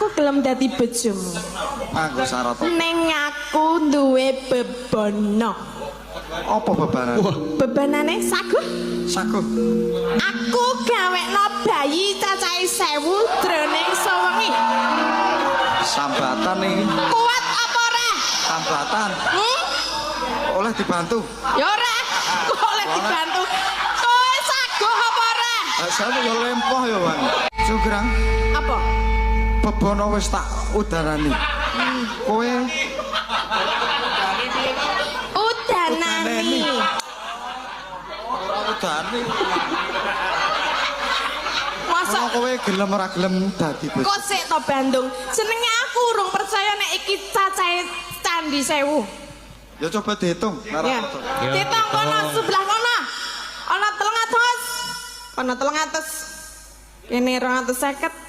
Aku gelem dadi bojomu. Nganggo syarat apa? Ning aku duwe bebana. Apa bebanan? Bebanane saguh. Saguh. Aku gawekno bayi cacahe 1000 jroning sewengi. Sambatan iki. Kuat apa ora? Sambatan. Hmm? Oleh dibantu. Ya ora. Kok oleh dibantu. Kowe saguh apa ora? Eh, saya yo lempoh ya, Bang. Cungkrang, Apa? Bebono wis tak udanani. Kowe Udanani. Ora udani. Masa Kalau kowe gelem ora gelem dadi bojo. Kok sik to, Bandung? Jenenge aku urung percaya nek iki cacahe Candi Sewu. Ya coba dihitung. Nek ora Ya. percaya. Ya, Ditung kono dihitung. Sebelah kono. Ana 300. Kono 300. Kene 250.